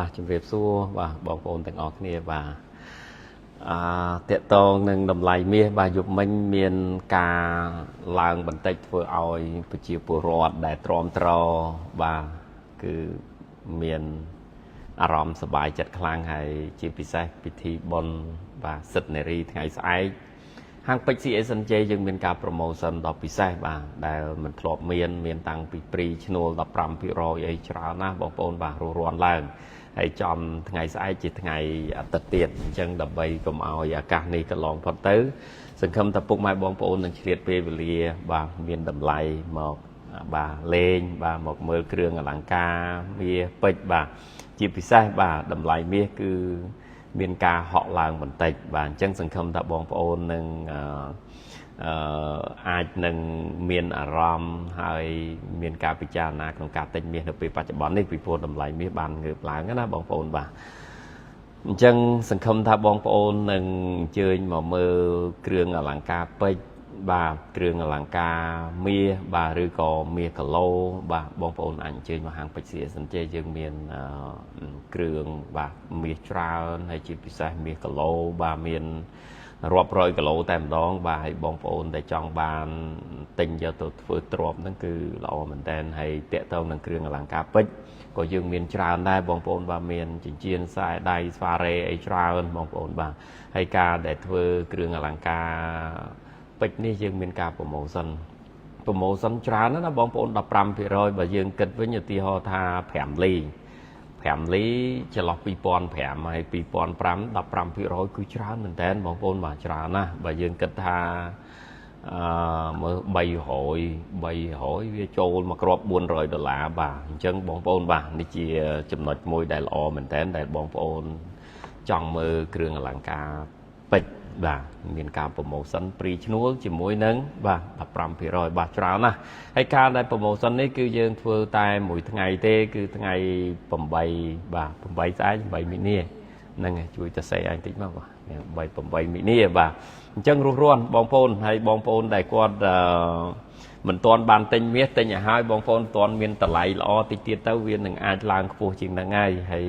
បាទជំរាបសួរបាទបងប្អូនទាំងអស់គ្នាបាទអឺតកតងនឹងតម្លៃមាសបាទយប់មិញមានការឡើងបន្តិចធ្វើឲ្យប្រជាពលរដ្ឋដែលទ្រាំទ្របាទគឺមានអារម្មណ៍សប្បាយចិត្តខ្លាំងហើយជាពិសេសពិធីបុណ្យបាទសិទ្ធិនារីថ្ងៃស្អែកហាងពេជ្រ CSNJ យើងមានការ promotion ដ៏ពិសេសបាទដែលមិនធ្លាប់មានមានតាំងពីព្រីឈ្នួល15%អីច្រើនណាស់បងប្អូនបាទរស់រាន់ឡើងហើយចំថ្ងៃស្អែកជាថ្ងៃអាទិត្យទៀតអញ្ចឹងដើម្បីកុំឲ្យឱកាសនេះកន្លងផុតទៅ សង្ឃឹមថាពុកម៉ែបងប្អូននឹងឆ្លៀតពេលវេលាបាទមានតម្លៃមកបាទលេងបាទមកមើលគ្រឿងអលង្ការមាសពេជ្របាទជាពិសេសបាទតម្លៃមាសគឺមានការហក់ឡើងបន្តិចបាទអញ្ចឹងសង្ឃឹមថាបងប្អូននឹងអឺអឺអាចនឹងមានអារម្មណ៍ហើយមានការពិចារណាក្នុងការទិញមាសនៅពេលបច្ចុប្បន្ននេះពីព្រោះតម្លៃមាសបានងើបឡើងណាបងប្អូនបាទអញ្ចឹងសង្ឃឹមថាបងប្អូននឹងអញ្ជើញមកមើលគ្រឿងអលង្ការពេជ្របាទគ្រឿងអលង្ការមាសបាទឬក៏មាសគីឡូបាទបងប្អូនអាចអញ្ជើញមកហាងពេជ្រ CSNJ យើងមានគ្រឿងបាទមាសច្រើនហើយជាពិសេសមាសគីឡូបាទមានរាប់រយគីឡូតែម្ដងបាទហើយបងប្អូនដែលចង់បានទិញយកទៅធ្វើទ្រព្យហ្នឹងគឺល្អមែនតើហើយតាក់ទងនឹងគ្រឿងអលង្ការពេជ្រក៏យើងមានច្រើនដែរបងប្អូនបាទមានចិញ្ចៀនខ្សែដៃស្វារ៉េអីច្រើនបងប្អូនបាទហើយការដែលធ្វើគ្រឿងអលង្ការពេជ្រនេះយើងមានការ promotion ច្រើនណាស់បងប្អូន15%បើយើងគិតវិញឧទាហរណ៍ថា5លី5លីចន្លោះ2005ហើយ2005 15%គឺច្រើនមែនតើបងប្អូនបាទច្រើនណាស់បើយើងគិតថាអឺមើល300 300វាចូលមកគ្រាប់400ដុល្លារបាទអញ្ចឹងបងប្អូនបាទនេះជាចំណុចមួយដែលល្អមែនតើដែលបងប្អូនចង់មើលគ្រឿងអលង្ការពេជ្របាទមានការ promotion ព្រីឈ្នួលជាមួយនឹងបាទ15%បាទច្រើនណាស់ហើយការដែល promotion នេះគឺយើងធ្វើតែមួយថ្ងៃទេគឺថ្ងៃ8បាទ8ស្អែក8មីនាហ្នឹងហើយជួយទៅសេអញតិចមកបាទ3 8មីនាបាទអញ្ចឹងរស់រាន់បងប្អូនហើយបងប្អូនដែលគាត់អឺមិនទាន់បានទិញមាសទិញឲ្យហើយបងប្អូនមិនទាន់មានតម្លៃល្អតិចទៀតទៅវានឹងអាចឡើងខ្ពស់ជាងហ្នឹងហើយហើយ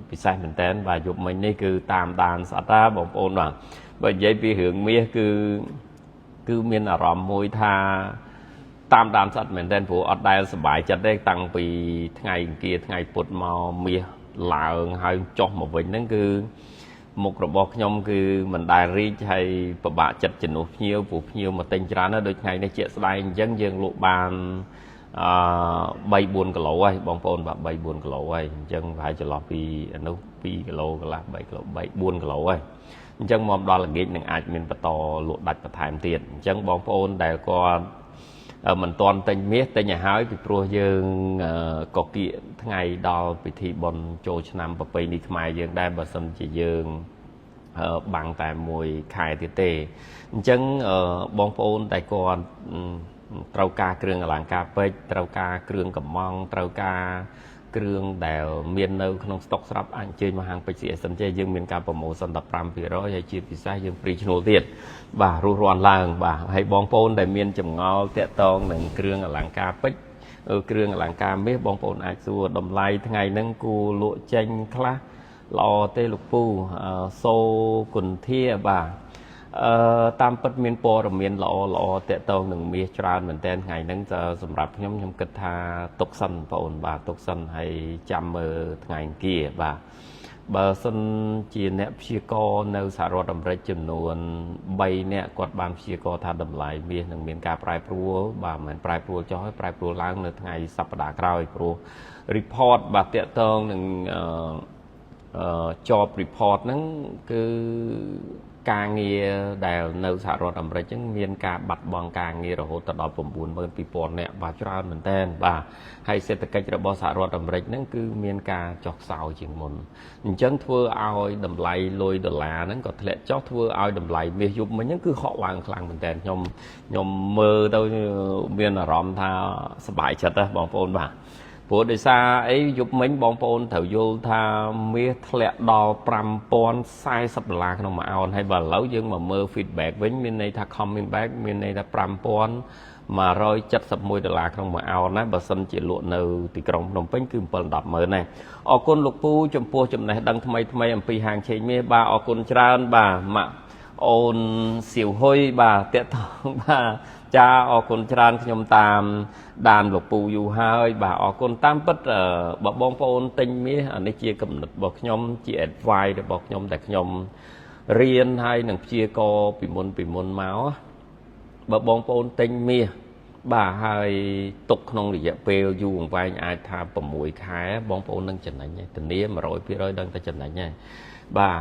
ពិសេសមែនតើបាទយប់មិញនេះគឺតាមដានស្អិតតាបងប្អូនបាទបើនិយាយពីរឿងមាសគឺមានអារម្មណ៍មួយថាតាមដានស្អិតមែនតើព្រោះអត់ដែលសប្បាយចិត្តទេតាំងពីថ្ងៃអង្គារថ្ងៃពុធមកមាសឡើងហើយចុះមកវិញហ្នឹងគឺមុខរបស់ខ្ញុំគឺមិនដែលរីកហើយពិបាកចិត្តជំនួសភ្ញៀវព្រោះភ្ញៀវមកទិញច្រើនណាស់ដូចថ្ងៃនេះជាក់ស្ដែងអញ្ចឹងយើងលក់បានអឺ3 4គីឡូហើយបងប្អូនបាទ3 4គីឡូហើយអញ្ចឹងប្រហែលចន្លោះពីនោះ2គីឡូកន្លះ3គីឡូ3 4គីឡូហើយអញ្ចឹងមកដល់ល្ងាចនឹងអាចមានបន្តលក់ដាច់បន្ថែមទៀតអញ្ចឹងបងប្អូនដែលគាត់មិនទាន់ទិញមាសទិញឲ្យហើយពីព្រោះយើងក៏គៀកថ្ងៃដល់ពិធីបុណ្យចូលឆ្នាំប្រពៃណីខ្មែរយើងដែរបើសិនជាយើងបាំងតែមួយខែទៀតទេអញ្ចឹងបងប្អូនដែលគាត់ត្រូវការគ្រឿងអលង្ការពេជ្រត្រូវការគ្រឿងកំងត្រូវការគ្រឿងដែលមាននៅក្នុងស្តុកស្រាប់អាចអញ្ជើញមកហាងពេជ្រ CSNJ យើងមានការ promotion 15%ហើយជាពិសេសយើងព្រីឈ្នួលទៀតបាទរស់រាន់ឡើងបាទហើយបងប្អូនដែលមានចម្ងល់តាក់ទងនឹងគ្រឿងអលង្ការពេជ្រគ្រឿងអលង្ការមាសបងប្អូនអាចសួរតម្លៃថ្ងៃហ្នឹងគួរលក់ចេញខ្លះល្អទេលោកពូសូគុន្ធាបាទអឺតាមពិតមានព័ត៌មានល្អល្អតាក់ទងនឹងមាសច្រើនមែនតើថ្ងៃហ្នឹងសម្រាប់ខ្ញុំខ្ញុំគិតថាទុកសិនបងប្អូនបាទទុកសិនហើយចាំមើលថ្ងៃអង្គារបាទបើសិនជាអ្នកព្យាករនៅសហរដ្ឋអាមេរិកចំនួន3នាក់គាត់បានព្យាករថាតម្លៃមាសនឹងមានការប្រែប្រួលបាទមិនមែនប្រែប្រួលចុះហើយប្រែប្រួលឡើងនៅថ្ងៃសប្តាហ៍ក្រោយព្រោះ report បាទតាក់ទងនឹងអឺ job report ហ្នឹងគឺការងារដែលនៅសហរដ្ឋអាមេរិកហ្នឹងមានការបាត់បង់ការងាររហូតដល់92000នាក់បាទច្រើនមែនតើបាទហើយសេដ្ឋកិច្ចរបស់សហរដ្ឋអាមេរិកហ្នឹងគឺមានការចុះខ្សោយជាងមុនអញ្ចឹងធ្វើឲ្យតម្លៃលុយដុល្លារហ្នឹងក៏ធ្លាក់ចុះធ្វើឲ្យតម្លៃមាសយប់មិញហ្នឹងគឺហក់ឡើងខ្លាំងមែនតើខ្ញុំខ្ញុំមើលទៅមានអារម្មណ៍ថាសប្បាយចិត្តណាបងប្អូនបាទព្រោះដោយសារអីយប់មិញបងប្អូនត្រូវយល់ថាមាសធ្លាក់ដល់5040ដុល្លារក្នុងមួយអោនហើយបើឥឡូវយើងមកមើល feedback វិញមានន័យថា coming back មានន័យថា5000 171ដុល្លារក្នុងមួយអោនណាបើសិនជាលក់នៅទីក្រុងភ្នំពេញគឺ7 10ម៉ឺនដែរអរគុណលោកពូចំពោះចំណេះដឹងថ្មីថ្មីអំពីហាងឆេងមាសបាទអរគុណច្រើនបាទម៉ាក់អូនសៀវហ៊ុយបាទតាក់តងបាទចាអរគុណច្រើនខ្ញុំតាមដានលោកពូយូរហើយបាទអរគុណតាមពិតបើបងប្អូនទិញមាសអានេះជាកំណត់របស់ខ្ញុំជា advice របស់ខ្ញុំតែខ្ញុំរៀនហើយនឹងព្យាករពីមុនពីមុនមកបើបងប្អូនទិញមាសបាទហើយទុកក្នុងរយៈពេលយូរអង្វែងអាចថា6ខែបងប្អូននឹងចំណេញធានា100%ដឹងតែចំណេញហើយបាទ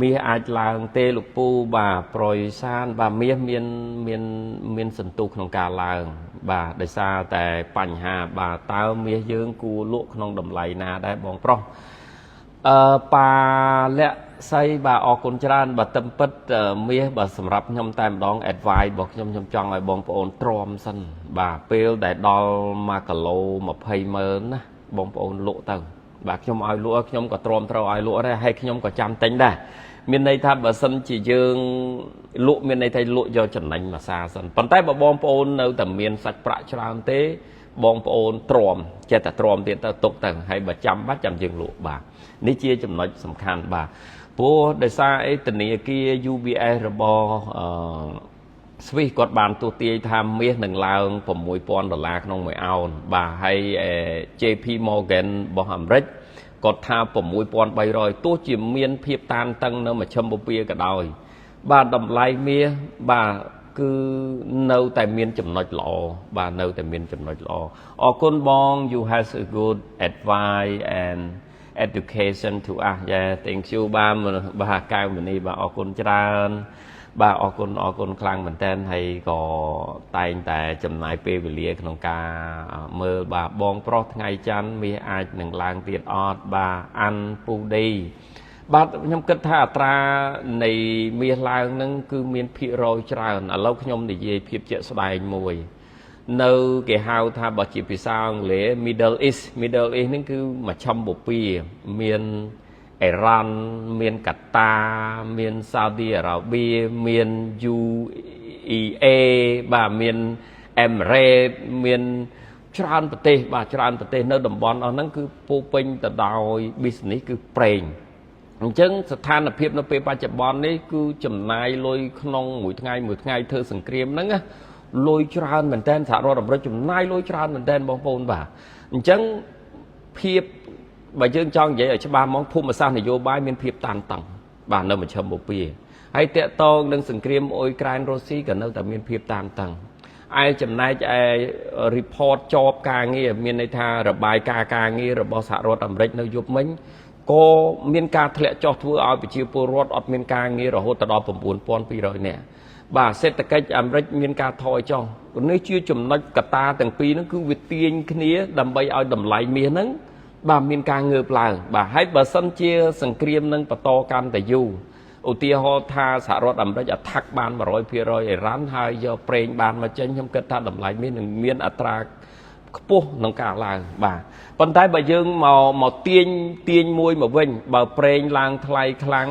មាសអាចឡើងទេលោកពូបាទប្រយសានបាទមាសមានមានមានសន្ទុះក្នុងការឡើងបាទដោយសារតែបញ្ហាបាទតើមាសយើងគួរលក់ក្នុងតម្លៃណាដែរបងប្រុសអឺប៉ាលក្សីបាទអរគុណច្រើនបាទទឹមពិតមាសបាទសម្រាប់ខ្ញុំតែម្ដង advice របស់ខ្ញុំខ្ញុំចង់ឲ្យបងប្អូនទ្រាំសិនបាទពេលដែលដល់1គីឡូ20ម៉ឺនណាបងប្អូនលក់ទៅបាទខ្ញុំឲ្យលក់ខ្ញុំក៏ទ្រាំត្រូវឲ្យលក់ដែរហើយខ្ញុំក៏ចាំទិញដែរមានន័យថាបើសិនជាយើងលក់មានន័យថាលក់យកចំណេញមួយសាសិនប៉ុន្តែបើបងប្អូននៅតែមានសាច់ប្រាក់ច្រើនទេបងប្អូនទ្រាំចេះតែទ្រាំទៀតទៅទុកទៅហើយបើចាំបាច់ចាំយើងលក់បាទនេះជាចំណុចសំខាន់បាទព្រោះដោយសារអីធនាគារ UBS របស់អឺស្វីសគាត់បានទស្សន៍ទាយថាមាសនឹងឡើង6000ដុល្លារក្នុងមួយអោនបាទហើយ JP Morgan របស់អាមេរិកគាត់ថា6300ទោះជាមានភាពតានតឹងនៅមជ្ឈិមបូព៌ាក៏ដោយបាទតម្លៃមាសបាទគឺនៅតែមានចំណុចល្អបាទនៅតែមានចំណុចល្អអរគុណបង you has a good advice and education to us. Yeah, thank you បាទបាទកៅមនីបាទអរគុណច្រើនបាទអរគុណអរគុណខ្លាំងមែនតើហើយក៏តែងតែចំណាយពេលវេលាក្នុងការមើលបាទបងប្រុសថ្ងៃច័ន្ទមាសអាចនឹងឡើងទៀតអត់បាទអាន់ពូឌីបាទខ្ញុំគិតថាអត្រានៃមាសឡើងនឹងគឺមានភាគរយច្រើនឥឡូវខ្ញុំនិយាយភាពជាក់ស្ដែងមួយនៅគេហៅថាបើជាភាសាអង់គ្លេស Middle East Middle East ហ្នឹងគឺមជ្ឈិមបូព៌ាមានអ៊ីរ៉ង់មានកាតាមានសាអូឌីអារ៉ាប៊ីមាន UEA បាទមានអេមីរ៉េតមានច្រើនប្រទេសបាទច្រើនប្រទេសនៅតំបន់អស់ហ្នឹងគឺពោពេញទៅដោយ business គឺប្រេងអញ្ចឹងស្ថានភាពនៅពេលបច្ចុប្បន្ននេះគឺចំណាយលុយក្នុងមួយថ្ងៃមួយថ្ងៃធ្វើសង្គ្រាមហ្នឹងណាលុយច្រើនមែនតើសហរដ្ឋអាមេរិកចំណាយលុយច្រើនមែនតើបងប្អូនបាទអញ្ចឹងភាពបើយើងចង់និយាយឲ្យច្បាស់ហ្មងភូមិសាស្ត្រនយោបាយមានភាពតានតឹងបាទនៅមជ្ឈិមបូព៌ាហើយតកតងនឹងសង្គ្រាមអ៊ុយក្រែនរុស្ស៊ីក៏នៅតែមានភាពតានតឹងឯចំណែកឯ report ចប់ការងារមានន័យថារបាយការណ៍ការងាររបស់សហរដ្ឋអាមេរិកនៅយប់មិញក៏មានការធ្លាក់ចុះធ្វើឲ្យប្រជាពលរដ្ឋអត់មានការងាររហូតដល់9200នាក់បាទសេដ្ឋកិច្ចអាមេរិកមានការថយចុះនេះជាចំណុចកត្តាទាំងពីរហ្នឹងគឺវាទាញគ្នាដើម្បីឲ្យតម្លៃមាសហ្នឹងបាទមានការងើបឡើងបាទហើយបើសិនជាសង្គ្រាមនឹងបន្តកាន់តែយូរឧទាហរណ៍ថាសហរដ្ឋអាមេរិក attack បាន100%អ៊ីរ៉ាន់ហើយយកប្រេងបានមកចេញខ្ញុំគិតថាតម្លៃមាសនឹងមានអត្រាខ្ពស់ក្នុងការឡើងបាទប៉ុន្តែបើយើងមកមកទាញទាញមួយមកវិញបើប្រេងឡើងថ្លៃខ្លាំង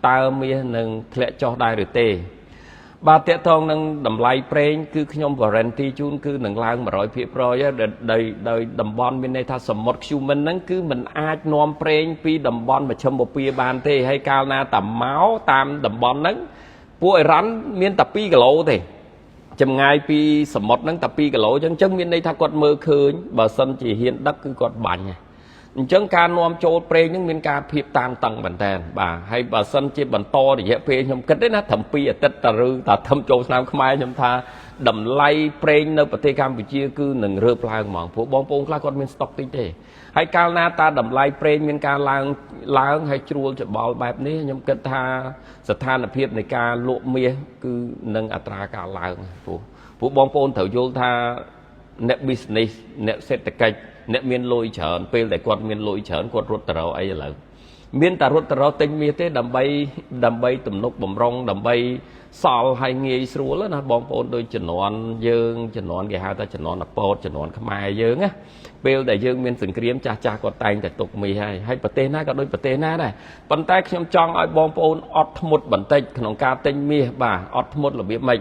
តើមាសនឹងធ្លាក់ចុះដែរឬទេបាទតកតងនឹងតម្លៃប្រេងគឺខ្ញុំ warranty ជូនគឺនឹងឡើង100%ដោយដោយតំបន់មានន័យថាសមុទ្រ Cuman ហ្នឹងគឺมันអាចនាំប្រេងពីតំបន់មជ្ឈិមបូព៌ាបានទេហើយកាលណាតាមកតាមតំបន់ហ្នឹងពួកអ៊ីរ៉ាន់មានតែ2គីឡូទេចម្ងាយពីសមុទ្រហ្នឹងតែ2គីឡូអញ្ចឹងចឹងមានន័យថាគាត់មើលឃើញបើសិនជាហ៊ានដឹកគឺគាត់បាញ់ហើយអញ្ចឹងការនាំចូលប្រេងហ្នឹងមានការភាពតានតឹងមែនតើបាទហើយបើសិនជាបន្តរយៈពេលខ្ញុំគិតទេណាត្រឹម2អាទិត្យតឬតែធំចូលឆ្នាំខ្មែរខ្ញុំថាតម្លៃប្រេងនៅប្រទេសកម្ពុជាគឺនឹងរើបឡើងហ្មងព្រោះបងប្អូនខ្លះគាត់មានស្តុកតិចទេហើយកាលណាតាតម្លៃប្រេងមានការឡើងឡើងហើយជ្រួលច្បល់បែបនេះខ្ញុំគិតថាស្ថានភាពនៃការលក់មាសគឺនឹងអត្រាការឡើងព្រោះព្រោះបងប្អូនត្រូវយល់ថាអ្នក business អ្នកសេដ្ឋកិច្ចអ្នកមានលុយច្រើនពេលដែលគាត់មានលុយច្រើនគាត់រត់ទៅរកអីឥឡូវមានតែរត់ទៅរកទិញមាសទេដើម្បីដើម្បីទំនុកបំរុងដើម្បីសល់ឲ្យងាយស្រួលណាបងប្អូនដូចជំនាន់យើងជំនាន់គេហៅថាជំនាន់អពតជំនាន់ខ្មែរយើងណាពេលដែលយើងមានសង្គ្រាមចាស់ចាស់គាត់តែងតែទុកមាសហើយហើយប្រទេសណាក៏ដូចប្រទេសណាដែរប៉ុន្តែខ្ញុំចង់ឲ្យបងប្អូនអត់ធ្មត់បន្តិចក្នុងការទិញមាសបាទអត់ធ្មត់របៀបម៉េច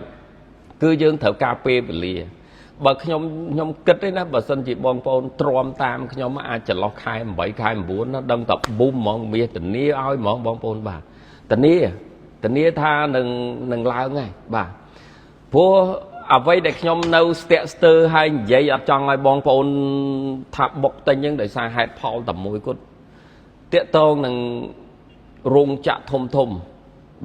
គឺយើងត្រូវការពេលវេលា បើខ្ញុំគិតទេណាបើសិនជាបងប្អូនទ្រាំតាមខ្ញុំអាចចន្លោះខែ8ខែ9ណាដឹងតែប៊ុំហ្មងមាសធានាឲ្យហ្មងបងប្អូនបាទធានាថានឹងឡើងហើយបាទព្រោះអ្វីដែលខ្ញុំនៅស្ទាក់ស្ទើរហើយនិយាយអត់ចង់ឲ្យបងប្អូនថាបុកទិញហ្នឹងដោយសារហេតុផលតែមួយគត់តាក់ទងនឹងរោងចក្រធំធំ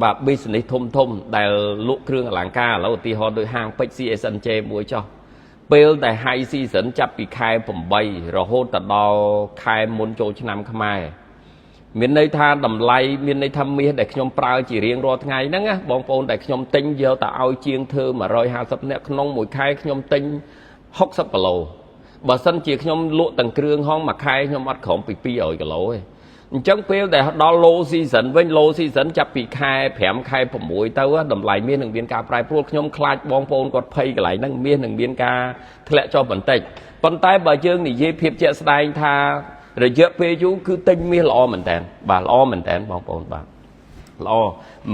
បាទ business ធំធំដែលលក់គ្រឿងអលង្ការឥឡូវឧទាហរណ៍ដូចហាងពេជ្រ CSNJ មួយចុះពេលដែល high season ចាប់ពីខែ8រហូតដល់ខែមុនចូលឆ្នាំខ្មែរមានន័យថាតម្លៃមានន័យថាមាសដែលខ្ញុំប្រើជារៀងរាល់ថ្ងៃហ្នឹងណាបងប្អូនដែលខ្ញុំទិញយកទៅឲ្យជាងធ្វើ150នាក់ក្នុងមួយខែខ្ញុំទិញ60គីឡូបើសិនជាខ្ញុំលក់ទាំងគ្រឿងហងមួយខែខ្ញុំអត់ក្រោមពី200គីឡូទេអញ្ចឹងពេលដែលដល់ low season វិញ low season ចាប់ពីខែ5ខែ6ទៅតម្លៃមាសនឹងមានការប្រែប្រួលខ្ញុំខ្លាចបងប្អូនគាត់ភ័យកន្លែងហ្នឹងមាសនឹងមានការធ្លាក់ចុះបន្តិចប៉ុន្តែបើយើងនិយាយភាពជាក់ស្ដែងថារយៈពេលយូរគឺទិញមាសល្អមែនតើបាទល្អមែនតើបងប្អូនបាទល្អមិន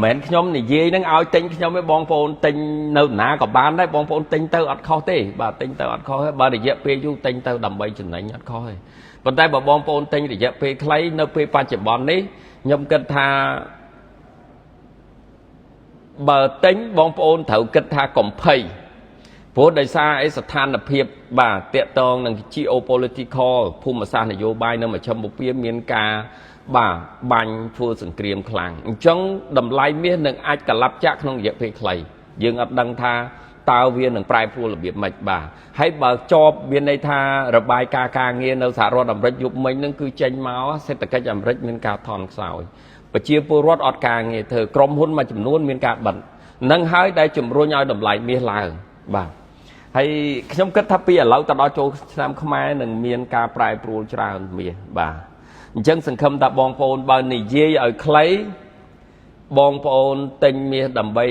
មែនខ្ញុំនិយាយនឹងឲ្យទិញខ្ញុំទេបងប្អូនទិញនៅណាក៏បានដែរបងប្អូនទិញទៅអត់ខុសទេបាទទិញទៅអត់ខុសទេបើរយៈពេលយូរទិញទៅដើម្បីចំណេញអត់ខុសទេប៉ុន្តែបើបងប្អូនទិញរយៈពេលខ្លីនៅពេលបច្ចុប្បន្ននេះខ្ញុំគិតថាបើទិញបងប្អូនត្រូវគិតថាកុំភ័យព្រោះដោយសារអីស្ថានភាពបាទតាក់ទងនឹង geopolitical ភូមិសាស្ត្រនយោបាយនៅមជ្ឈិមបូព៌ាមានការបាទបាញ់ធ្វើសង្គ្រាមខ្លាំងអញ្ចឹងតម្លៃមាសនឹងអាចកលាប់ចាក់ក្នុងរយៈពេលខ្លីយើងអត់ដឹងថាតើវានឹងប្រែប្រួលរបៀបម៉េចបាទហើយបើជាប់មានន័យថារបាយការណ៍ការងារនៅសហរដ្ឋអាមេរិកយប់មិញហ្នឹងគឺចេញមកសេដ្ឋកិច្ចអាមេរិកមានការថនខ្សោយប្រជាពលរដ្ឋអត់ការងារធ្វើក្រុមហ៊ុនមួយចំនួនមានការបិទនឹងហើយដែលជំរុញឲ្យតម្លៃមាសឡើងបាទហើយខ្ញុំគិតថាពីឥឡូវទៅដល់ចូលឆ្នាំខ្មែរនឹងមានការប្រែប្រួលច្រើនមាសបាទអញ្ចឹងសង្ឃឹមថាបងប្អូនបើនិយាយឲ្យខ្លីបងប្អូនទិញមាសដើម្បី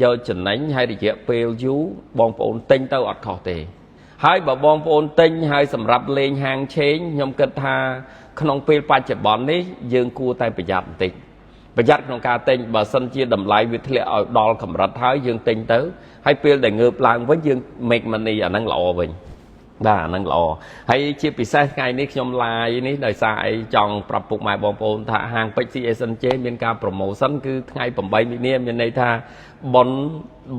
យកចំណេញហើយរយៈពេលយូរបងប្អូនទិញទៅអត់ខុសទេហើយបើបងប្អូនទិញហើយសម្រាប់លេងហាងឆេងខ្ញុំគិតថាក្នុងពេលបច្ចុប្បន្ននេះយើងគួរតែប្រយ័ត្នបន្តិចប្រយ័ត្នក្នុងការទិញបើសិនជាតម្លៃវាធ្លាក់ឲ្យដល់កម្រិតហើយយើងទិញទៅហើយពេលដែលងើបឡើងវិញយើង make money អាហ្នឹងល្អវិញបាទអាហ្នឹងល្អហើយជាពិសេសថ្ងៃនេះខ្ញុំ live នេះដោយសារអីចង់ប្រាប់ពុកម៉ែបងប្អូនថាហាងពេជ្រ CSNJ មានការ promotion គឺថ្ងៃ8មីនាមានន័យថាប៉ុន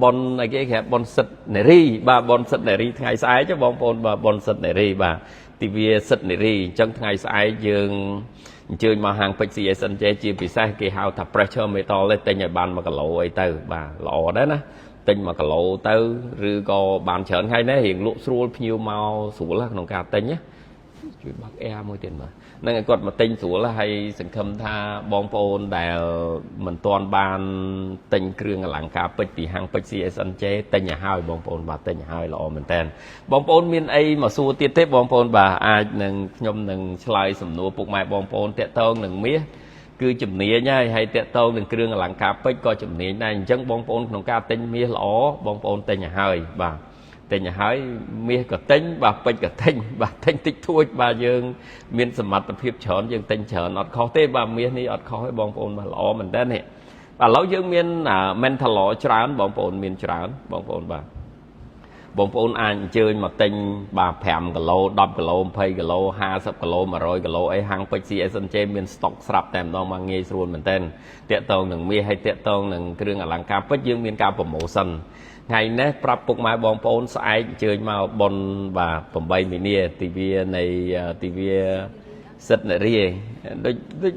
ប៉ុនអីគេគេបុណ្យសិទ្ធនារីបាទបុណ្យសិទ្ធនារីថ្ងៃស្អែកបងប្អូនបាទបុណ្យសិទ្ធនារីបាទទិវាសិទ្ធនារីអញ្ចឹងថ្ងៃស្អែកយើងអញ្ជើញមកហាងពេជ្រ CSNJ ជាពិសេសគេហៅថា precious metal ទេទិញឲ្យបាន1គីឡូអីទៅបាទល្អដែរណាទិញ1គីឡូទៅឬក៏បានច្រើនថ្ងៃនេះរៀងលក់ស្រួលភ្ញៀវមកស្រួលក្នុងការទិញណាជួយបើក air មួយទៀតមើលនឹងឲ្យគាត់មកទិញស្រួលហើយសង្ឃឹមថាបងប្អូនដែលមិនទាន់បានទិញគ្រឿងអលង្ការពេជ្រពីហាងពេជ្រ CSNJ ទិញឲ្យហើយបងប្អូនបាទទិញឲ្យហើយល្អមែនតើបងប្អូនមានអីមកសួរទៀតទេបងប្អូនបាទអាចនឹងខ្ញុំនឹងឆ្លើយសំណួរពុកម៉ែបងប្អូនតាក់ទងនឹងមាសគឺជំនាញហើយហើយតាក់ទងនឹងគ្រឿងអលង្ការពេជ្រក៏ជំនាញដែរអញ្ចឹងបងប្អូនក្នុងការទិញមាសល្អបងប្អូនទិញឲ្យហើយបាទទិញឲ្យហើយមាសក៏ទិញបាទពេជ្រក៏ទិញបាទទិញតិចតួចបាទយើងមានសមត្ថភាពច្រើនយើងទិញច្រើនអត់ខុសទេបាទមាសនេះអត់ខុសទេបងប្អូនបាទល្អមែនតើនេះបាទឥឡូវយើងមាន metal ច្រើនបងប្អូនមានច្រើនបងប្អូនបាទបងប្អូនអាចអញ្ជើញមកទិញបាទ5គីឡូ10គីឡូ20គីឡូ50គីឡូ100គីឡូអីហាងពេជ្រ CSNJ មានស្តុកស្រាប់តែម្ដងមកងាយស្រួលមែនតើតាក់ទងនឹងមាសហើយតាក់ទងនឹងគ្រឿងអលង្ការពេជ្រយើងមានការ promotion ថ្ងៃនេះប្រាប់ពុកម៉ែបងប្អូនស្អែកអញ្ជើញមកបុណ្យបាទ8មីនាទិវានៃទិវាសិទ្ធិនារីដូចដូច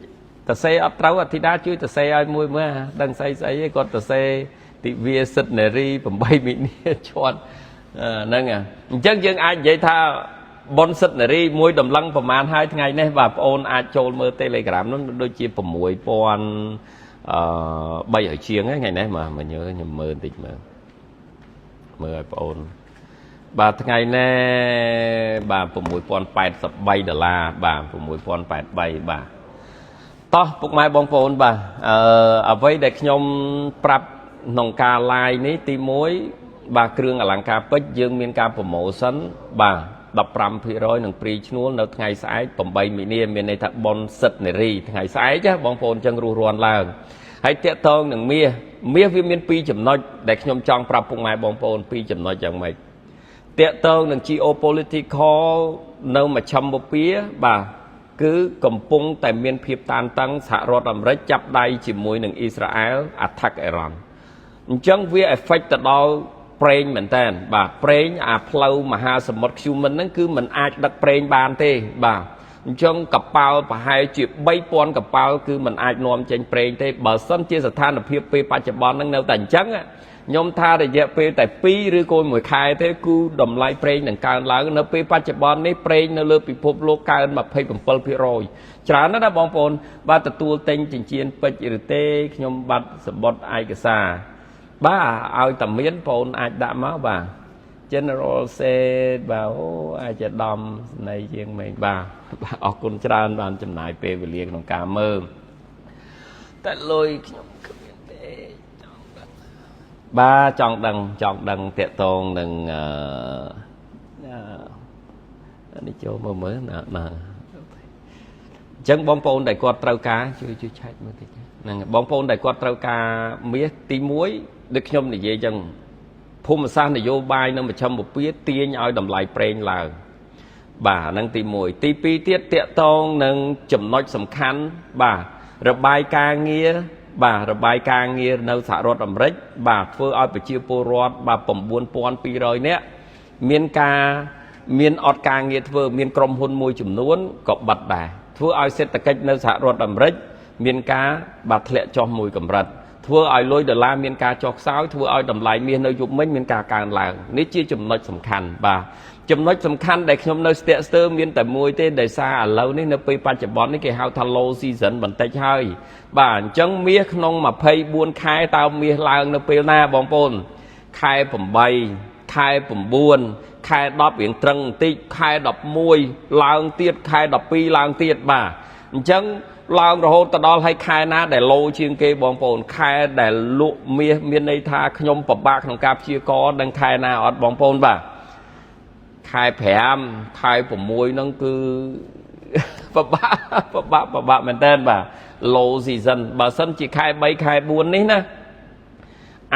តសេអត់ត្រូវអធិតាជួយតសេឲ្យមួយមើលដឹងស្អីស្អីឯងគាត់តសេទិវាសិទ្ធិនារី8មីនាជាន់ហ្នឹងអញ្ចឹងយើងអាចនិយាយថាបុណ្យសិទ្ធិនារីមួយតម្លឹងប្រមាណហើយថ្ងៃនេះបាទបងអូនអាចចូលមើល Telegram នោះដូចជា6000អឺ300ជាងថ្ងៃនេះបាទមកញើខ្ញុំមើលបន្តិចមើលមើលឲ្យបងអូនបាទថ្ងៃនេះបាទ6083ដុល្លារបាទ6083បាទតោះពុកម៉ែបងប្អូនបាទអឺអ្វីដែលខ្ញុំប្រាប់ក្នុងការ live នេះទី1បាទគ្រឿងអលង្ការពេជ្រយើងមានការ promotion បាទ15%នឹង free ឈ្នួលនៅថ្ងៃស្អែក8មីនាមានន័យថាបុណ្យសិទ្ធិនារីថ្ងៃស្អែកណាបងប្អូនចឹងរស់រាន់ឡើងហើយតាក់ទងនឹងមាសមាសវាមាន2ចំណុចដែលខ្ញុំចង់ប្រាប់ពុកម៉ែបងប្អូន2ចំណុចយ៉ាងម៉េច តាក់ទងនឹង geopolitical នៅមជ្ឈិមបូព៌ាបាទគឺកំពុងតែមានភាពតានតឹងសហរដ្ឋអាមេរិកចាប់ដៃជាមួយនឹងអ៊ីស្រាអែល attack អ៊ីរ៉ង់អញ្ចឹងវា effect ទៅដល់ប្រេងមែនតើបាទប្រេងអាផ្លូវមហាសមុទ្រ Cuman ហ្នឹងគឺมันអាចដឹកប្រេងបានទេបាទអញ្ចឹងកប៉ាល់ប្រហែលជា3000កប៉ាល់គឺมันអាចនាំចេញប្រេងទេបើសិនជាស្ថានភាពពេលបច្ចុប្បន្នហ្នឹងនៅតែអញ្ចឹងខ្ញុំថារយៈពេលតែ2ឬក៏1ខែទេគឺតម្លៃប្រេងនឹងកើនឡើងនៅពេលបច្ចុប្បន្ននេះប្រេងនៅលើពិភពលោកកើន27%ច្រើនណាស់ណាបងប្អូនបាទទទួលទិញចិញ្ចៀនពេជ្រឬទេខ្ញុំបាត់សម្បត្តិឯកសារបាទឲ្យតែមានបងអាចដាក់មកបាទ General said បាទអូអាចដំស្នៃជាងមេបាទបាទអរគុណច្រើនបានចំណាយពេលវេលាក្នុងការមើលតែលុយខ្ញុំគ្មានទេចង់ដឹងបាទចង់ដឹងចង់ដឹងតាក់តងនឹងអឺនេះចូលមើលមើលណាណាអញ្ចឹងបងប្អូនដែលគាត់ត្រូវការជួយជួយឆែកមើលតិចហ្នឹងបងប្អូនដែលគាត់ត្រូវការមាសទី1ដូចខ្ញុំនិយាយអញ្ចឹងភូមិសាស្ត្រនយោបាយនៅមជ្ឈិមបូព៌ាទាញឲ្យតម្លៃប្រេងឡើងបាទហ្នឹងទី1ទី2ទៀតតាក់តងនឹងចំណុចសំខាន់បាទរបាយការណ៍ងារបាទរបាយការណ៍ងារនៅសហរដ្ឋអាមេរិកបាទធ្វើឲ្យប្រជាពលរដ្ឋបាទ9200នាក់មានការមានអត់ការងារធ្វើមានក្រុមហ៊ុនមួយចំនួនក៏បិទដែរធ្វើឲ្យសេដ្ឋកិច្ចនៅសហរដ្ឋអាមេរិកមានការបាទធ្លាក់ចុះមួយកម្រិតធ្វើឲ្យលុយដុល្លារមានការចុះខ្សោយធ្វើឲ្យតម្លៃមាសនៅយប់មិញមានការកើនឡើងនេះជាចំណុចសំខាន់បាទចំណុចសំខាន់ដែលខ្ញុំនៅស្ទាក់ស្ទើរមានតែមួយទេដោយសារឥឡូវនេះនៅពេលបច្ចុប្បន្ននេះគេហៅថា low season បន្តិចហើយបាទអញ្ចឹងមាសក្នុង24ខែតើមាសឡើងនៅពេលណាបងប្អូនខែ8ខែ9ខែ10រៀងត្រឹងបន្តិចខែ11ឡើងទៀតខែ12ឡើងទៀតបាទអញ្ចឹងឡើងរហូតទៅដល់ឲ្យខែណាដែល low ជាងគេបងប្អូនខែដែលលក់មាសមានន័យថាខ្ញុំពិបាកក្នុងការព្យាករណ៍ដឹងខែណាអត់បងប្អូនបាទខែ5ខែ6ហ្នឹងគឺពិបាកពិបាកពិបាកមែនតើបាទ low season បើសិនជាខែ3ខែ4នេះណា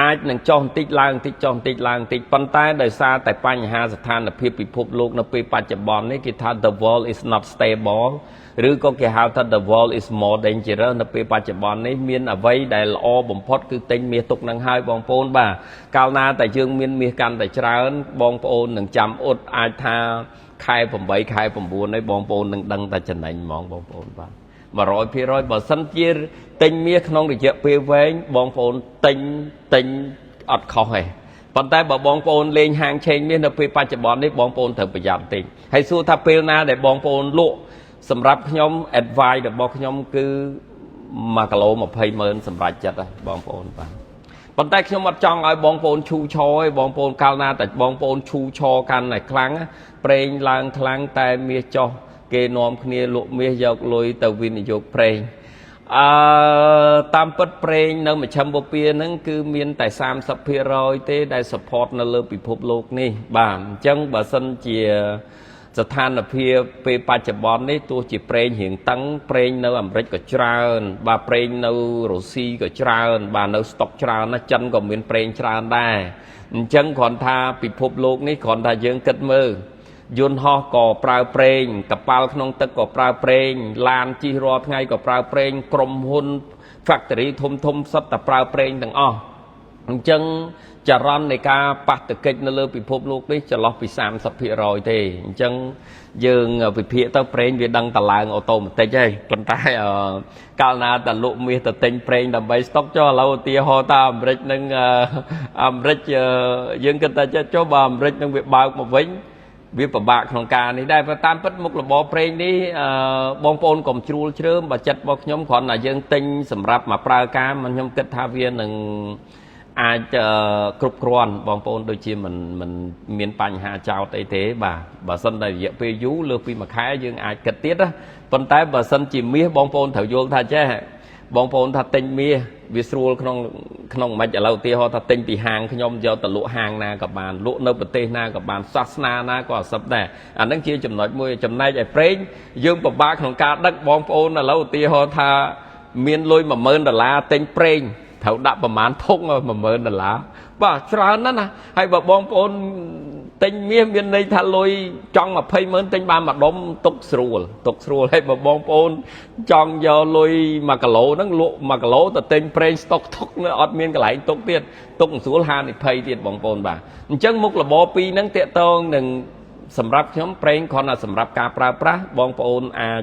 អាចនឹងចុះបន្តិចឡើងបន្តិចចុះបន្តិចឡើងបន្តិចប៉ុន្តែដោយសារតែបញ្ហាស្ថានភាពពិភពលោកនៅពេលបច្ចុប្បន្ននេះគេថា the world is not stable ឬក៏គេហៅថា the world is more dangerous នៅពេលបច្ចុប្បន្ននេះមានអ្វីដែលល្អបំផុតគឺទិញមាសទុកនឹងហើយបងប្អូនបាទកាលណាតែយើងមានមាសកាន់តែច្រើនបងប្អូននឹងចាំអ៊ុតអាចថាខែ8ខែ9នេះបងប្អូននឹងដឹងតែចំណេញហ្មងបងប្អូនបាទ100%បើសិនជាទិញមាសក្នុងរយៈពេលវែងបងប្អូនទិញទិញអត់ខុសទេប៉ុន្តែបើបងប្អូនលេងហាងឆេងមាសនៅពេលបច្ចុប្បន្ននេះបងប្អូនត្រូវប្រយ័ត្នតិចហើយសួរថាពេលណាដែលបងប្អូនលក់សម្រាប់ខ្ញុំ advice របស់ខ្ញុំគឺ1គីឡូ20ម៉ឺនសម្រាប់ចិត្តហើយបងប្អូនបាទប៉ុន្តែខ្ញុំអត់ចង់ឲ្យបងប្អូនឈូឆរទេបងប្អូនកាលណាតែបងប្អូនឈូឆរកាន់តែខ្លាំងប្រេងឡើងខ្លាំងតែមាសចុះគេនាំគ្នាលក់មាសយកលុយទៅវិនិយោគប្រេងអឺតាមពិតប្រេងនៅមជ្ឈិមបូព៌ាហ្នឹងគឺមានតែ30%ទេដែល support នៅលើពិភពលោកនេះបាទអញ្ចឹងបើសិនជាស្ថានភាពពេលបច្ចុប្បន្ននេះទោះជាប្រេងរៀងតឹងប្រេងនៅអាមេរិកក៏ច្រើនបាទប្រេងនៅរុស្ស៊ីក៏ច្រើនបាទនៅស្តុកច្រើនណាស់ចិនក៏មានប្រេងច្រើនដែរអញ្ចឹងគ្រាន់ថាពិភពលោកនេះគ្រាន់ថាយើងគិតមើលយន្តហោះក៏ប្រើប្រេងកប៉ាល់ក្នុងទឹកក៏ប្រើប្រេងឡានជិះរាល់ថ្ងៃក៏ប្រើប្រេងក្រុមហ៊ុន factory ធំធំសុទ្ធតែប្រើប្រេងទាំងអស់អញ្ចឹងចរន្តនៃការប៉ះទង្គិចនៅលើពិភពលោកនេះចន្លោះពី30%ទេអញ្ចឹងយើងវិភាគទៅប្រេងវាដឹងតឡើង automatic ហើយប៉ុន្តែកាលណាតលក់មាសទៅទិញប្រេងដើម្បីស្តុកចុះឥឡូវឧទាហរណ៍ថាអាមេរិកនឹងអាមេរិកយើងគិតថាចុះបើអាមេរិកនឹងវាបើកមកវិញវាពិបាកក្នុងការនេះដែរប៉ុន្តែតាមពិតមុខរបរប្រេងនេះបងប្អូនកុំជ្រួលជ្រើមបើចិត្តរបស់ខ្ញុំគ្រាន់តែយើងទិញសម្រាប់មកប្រើការមិនខ្ញុំគិតថាវានឹងអាចគ្រប់គ្រាន់បងប្អូនដូចជាមិនមិនមានបញ្ហាចោតអីទេបាទបើសិនតែរយៈពេលយូរលើសពីមួយខែយើងអាចគិតទៀតណាប៉ុន្តែបើសិនជាមាសបងប្អូនត្រូវយល់ថាចេះបងប្អូនថាទិញមាសវាស្រួលក្នុងក្នុងមិនឥឡូវឧទាហរណ៍ថាទិញពីហាងខ្ញុំយកទៅលក់ហាងណាក៏បានលក់នៅប្រទេសណាក៏បានសាសនាណាក៏អសិបដែរអានឹងជាចំណុចមួយចំណែកឯប្រេងយើងពិបាកក្នុងការដឹកបងប្អូនឥឡូវឧទាហរណ៍ថាមានលុយ10000ដុល្លារទិញប្រេង ត្រូវដាក់ប្រមាណធុង10000ដុល្លារបាទច្រើនណាស់ណាហើយបើបងប្អូនទិញមាសមានន័យថាលុយចង់20ម៉ឺនទិញបានមួយដុំទុកស្រួលទុកស្រួលហើយបើបងប្អូនចង់យកលុយ1គីឡូហ្នឹងលក់1គីឡូទៅទិញប្រេងស្តុកទុកនៅអត់មានកន្លែងទុកទៀតទុកស្រួលហានិភ័យទៀតបងប្អូនបាទអញ្ចឹងមុខរបរពីរហ្នឹងតាកតងនឹងសម្រាប់ខ្ញុំប្រេងគ្រាន់តែសម្រាប់ការប្រើប្រាស់បងប្អូនអាច